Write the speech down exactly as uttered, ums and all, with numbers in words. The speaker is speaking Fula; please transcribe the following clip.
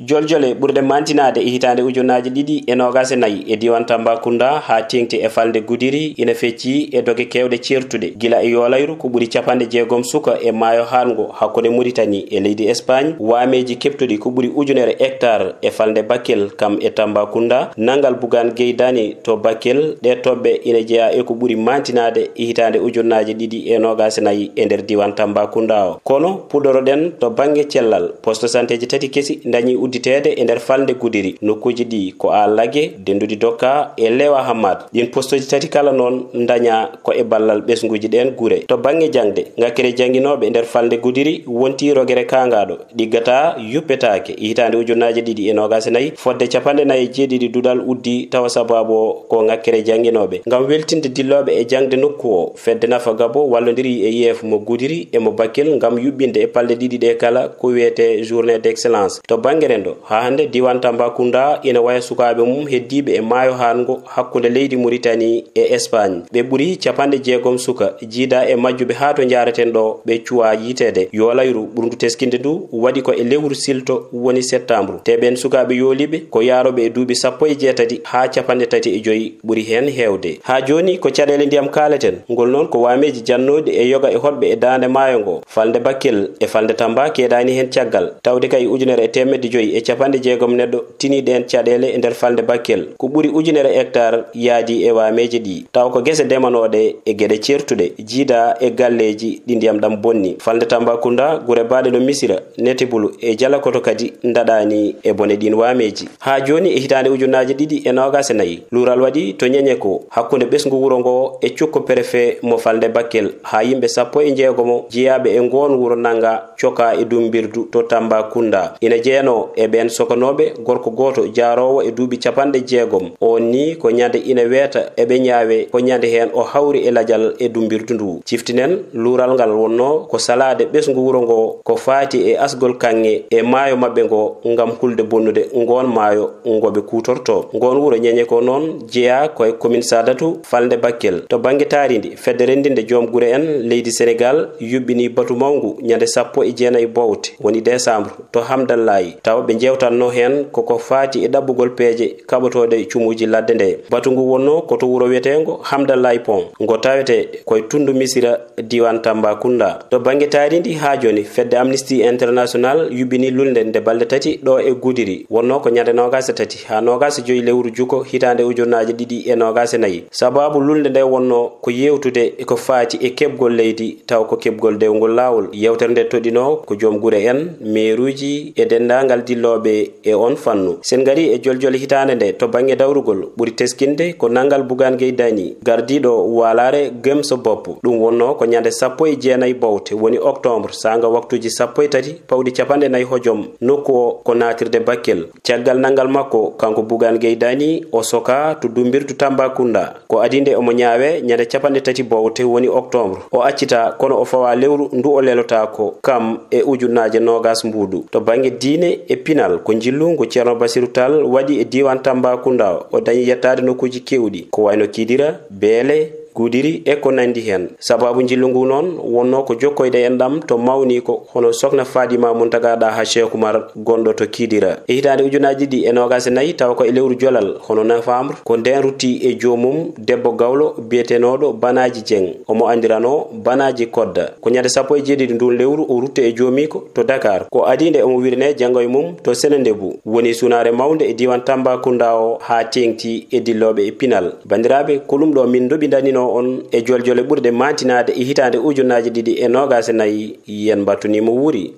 Joljole ɓurɗe mantinaade e hitaande ujunaaji ɗiɗi e noogaas e nayi e diiwaan Tambacounda haa teeŋti e falnde Gudiri ina feccii e doge keewɗe ceertuɗe, gila e yoolayru ko ɓuri capanɗe jeegom suka e maayo haaɗngo hakkunde Muritani e leydi Espagne, waameeji keɓtuɗi ko ɓuri ujunere hectare e falnde Bakel kam e Tambacounda, nanngal Bougane Gueye Dany to Bakel, ɗee toɓɓe ina jeyaa e ko ɓuri mantinaade e hitaande ujunaaji ɗiɗi e noogaas e nayi e nder diiwaan Tambacounda o. Kono puɗɗoro-ɗen to bannge cellal, poste santeeji tati kesi ndañii udditeede e nder falnde Gudiri. Nokkuuji ɗii ko Aal Lage, Dennduɗi Dokka e Lewa Hammaat. Ɗiin posteeji tati kala noon ndañaa ko e ballal ɓesnguuji ɗeen gure. To bannge jaŋde, ŋakkere jannginooɓe e nder falnde Gudiri wontii rogere kaangaaɗo, ɗiggataa, yuppetaake. E hitaande ujunaaji ɗiɗi e noogaas e nayi, fodde capanɗe nayi e jeeɗiɗi duɗal uddii tawa sabaabu o ko ŋakkere jannginooɓe. Ngam weltinde dillooɓe e jaŋde nokku o, fedde Nafa Gabo wallondirii e yeef mo Gudiri e mo Bakel ngam yuɓɓinde e palɗe ɗiɗi ɗee kala ko wiyetee journée d'excellence. To bannge renndo, haa hannde diiwaan Tambacounda ina waya sukaaɓe mum heddiiɓe e maayo haaɗngo hakkunde leydi Muritani e Espagne. Ɓe ɓuri capanɗe jeegom suka, jiidaa e majjuɓe haa to njaareten ɗo, ɓe cuwaa yiiteede. Yoolayru ɓurndu teskinde ndu waɗi ko e lewru silto, woni septembre. Te ɓeen sukaaɓe yooliiɓe ko yaarooɓe e duuɓi sappo e jeetati haa capanɗe tati e joy, ɓuri heen heewde. Haa jooni ko caɗeele ndiyam kaaleten. Ngol noon ko waameeji jannooɗi e yoga e hoɗɓe e daande maayo ngo. Falnde Bakel e falnde Tamba keedaani heen caggal, tawde kay ujunere e teemedde joy e capanɗe jeegom neɗɗo tinii ɗeen caɗeele e nder falnde Bakel. Ko ɓuri ujunere hectare yaadi e waameeje ɗii. Tawa ko gese demanooɗe e geɗe ceertuɗe, jiidaa e galleeji ɗi ndiyam ɗam bonni. Falnde Tambacounda, gure baaɗe no Missirah, Netebulu e Jalakoto kadi ndaɗaani e bone ɗiin waameeji. Haa jooni e hitaande ujunaaji ɗiɗi e noogaas e nayi, luural waɗi to Ñeñeko hakkunde ɓesngu wuro ngo e cukko perefe mo falnde Bakel, haa yimɓe sappo e jeegomo jeyaaɓe e ngoon wuro nannga cokaa e dummbirdu to Tambacounda. Ina jeyanoo e ɓeen sokanooɓe gorko gooto jaaroowo e duuɓi capanɗe jeegom. Oon nii ko ñande ina weeta e ɓe ñaawe, ko ñande heen o hawri e lajal e dummbirdu ndu. Ciftinen, luural ngal wonnoo ko salaade ɓesngu wuro ngo ko faati e asgol kaŋŋe e maayo maɓɓe ngo ngam hulde bonnude ngoon maayo ngo ɓe kuutortoo. Ngoon wuro Ñeñeko noon jeyaa ko e commune Sadatu, falnde Bakel. To bannge taarindi, fedde renndinde joom gure en leydi Senegaal yuɓɓinii batu mawngu ñande sappo e jeenayi Bowte, woni décembre, to Hamdallaay, tawa ɓe njeewtatnoo heen koko faati e ɗaɓɓugol peeje kaɓotooɗe cumuuji ladde nde. Batu ngu wonnoo ko to wuro wiyeteengo Hamdallaay Pont, ngo tawetee ko e tunndu Missirah, diiwaan Tambacounda. To bannge taarindi, haa jooni fedde Amnesty International yuɓɓinii lulnde nde balɗe tati ɗo e Gudiri, wonnoo ko ñande noogaas e tati haa noogaas e joy lewru juko hitaande ujunaaji ɗiɗi e noogaas e nayi. Sabaabu lulnde nde wonnoo ko yeewtude e ko faati e keɓgol leydi, taw ko keɓgol dewngol laawol. Yeewtere nde toɗɗinoo ko joom gure en, meeruuji e denndaangal dillooɓe e oon fannu. So en ngarii e joljole hitaande nde to bannge dawrugol, ɓuri teskinde ko nanngal Bougane Gueye Dany, gardiiɗo waalaare Gëm Sa Bopp. Ɗum wonnoo ko ñande sappo e jeenayi Bowte, woni octobre, saanga waktuuji sappo e tati pawɗi capanɗe nayi hojom. Nokku o ko naatirde Bakel. Caggal nanngal makko, kanko Bougane Gueye Dany, o sokaa to dummbirdu Tambacounda. Ko adii nde omo ñaawee ñande capanɗe tati Bowte, woni octobre. O accitaa, kono o fawaa lewru ndu o lelotaako, kam e ujunaaje noogaas mbuuɗu. To bannge diine e pinal, ko njillu ngu Ceerno Basiru Taal waɗi e diiwaan Tambacounda o, o dañi yettaade nokkuuji keewɗi, ko wayno Kidira, Beele, Gudiri e ko nanndi heen. Sabaabu njillu ngu noon wonnoo ko jokkoyɗe enɗam to mawniiko, hono Sokna Fadima Muntaga Ɗaha Cheikh Oumar, gonɗo to Kidira. E hitaande ujunaaji ɗiɗi e noogaas e nayi, tawa ko e lewru jolal, hono novembre, ko ndeen ruttii e joomum debbo gawlo biyetenooɗo Banaaji Jeŋ. Omo anndiranoo Banaaji Kodda. Ko ñande sappo e jeeɗiɗi nduun lewru o rutti e joomiiko to Dakar. Ko adii nde omo wirnee janngo e mum to Senendebu, woni sunaare mawnde e diiwaan Tambacounda o, haa teeŋti e dillooɓe e pinal. Banndiraaɓe, ko ɗum ɗo min ndoɓindaninoo on e joljole ɓurɗe maantinaade e hitaande ujunaaji ɗiɗi e noogaas e nayi. Yen mbattu ni mo wuuri.